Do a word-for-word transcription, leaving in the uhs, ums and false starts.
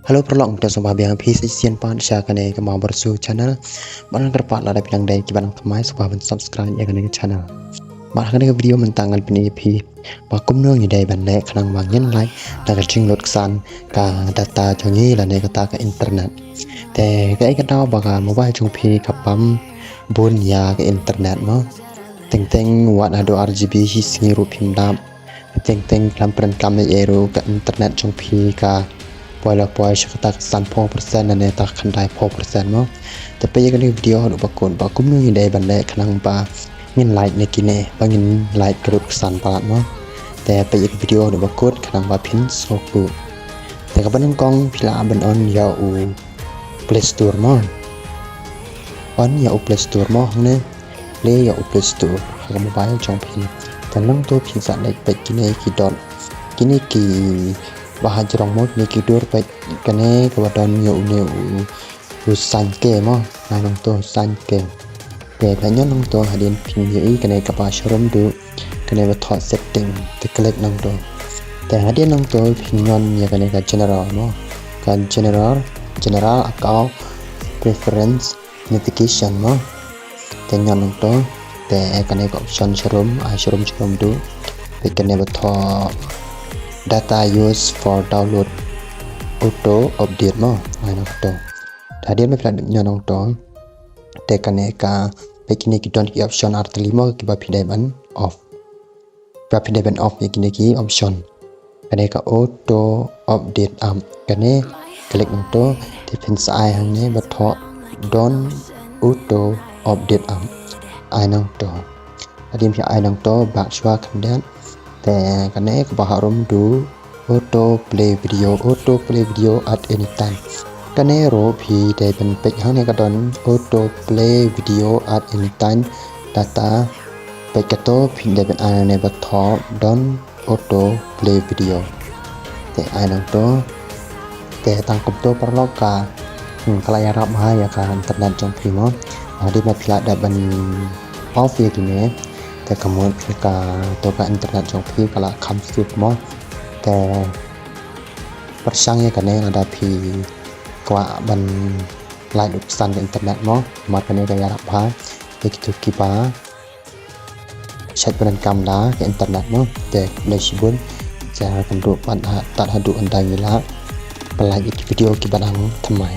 Hello paralok, ngin ïa sngewbha biang phi sa shisien pat sha kane ka Mawbyrsu channel. Bad ngan kyrpad lada phi dang dei kiba dang thymmai, sngewbha ban subscribe ïa kane ka channel. Bad ha kane ka video mynta ngan pyni ïa phi ba kumno ngi dei ban leh khnang ba ngin lait na ka jinglut ksan ka data jong ngi lane kata ka internet. Te kaei ka daw ba ka mobile jong phi ka pam bun ïa ka internet mo. Teng teng wat haduh ar GB hi sngi ruh phim dap. Teng teng khlem pyndonkam ei ei ruh ka internet jong phi ka poi la poi sha kata ka sanphew percent lane kata ka khyndaiphew percent mo. Te peit ïa kane ka video haduh ba kut ba kumno ngi dei ban leh khnang ba ngin lait na kine, ba ngin lait ka lut ksan palat mo. Te peit ïa ka video haduh ba kut khnang ba phin sngewthuh. Te kaba nyngkong phi lah ban on ïa u Play Store mo. On ïa u Play Store mo hangne. Play ïa u Play Store ha ka mobile jong phi. Te nangto phin sa leit peit kine ki dot, kine kiba ha jrong mo, kine ki dur, peit kane kaba don ïa une u, u sign K mo. Ai nangto sign K. Te phin ñion nangto hadien phin ïohi kane kaba sharum duh, kane ba thoh setting, te click nangto. Te hadien nangto phin ñion ïa kane ka general mo. Ka general, general account preference notification mo. Te ñion nangto. Te kane ka option sharum, ai sharum sharum duh. Te kane ba thoh data use for download auto update mo. Ai nangto. Te hadien ba phi la ñion nangto. Te kane ka, peit kine ki don ki option ar tylli mo kiba phi dei ban off. Ba phi dei ban off ïa kine ki option. Kane ka auto update app. Kane click nangto, te phin sa ai hangne ba thoh don't auto update app. Ai nangto. Hadien phi ai nangto, back shuwa khyndiat. Te kane kaba harum duh auto play video, auto play video at any time. Kane ruh phi dei ban peit hangne ka don auto play video at any time. Data peit kato phi dei ban ai hangne ba thoh don't auto play video. Te ai nangto. Te tang kumto paralok ka, hmm, ka la ïarap bha ïa ka internet jong phi mo. Hadien ba phi la dep ban off ïa kine, te ka mut phi kato ka internet jong phi ka la kham suk mo. Te pyrshang ïa kane lada phi kwah ban lait lut ksan ka internet mo. Namar kane ka ïarap bha ïa kito kiba shait pyndonkam da ka internet mo. Te khublei shibun. Te kumto pat ha, tad haduh ynda ngi la pynlait ïa ki video kiba dang thymmai.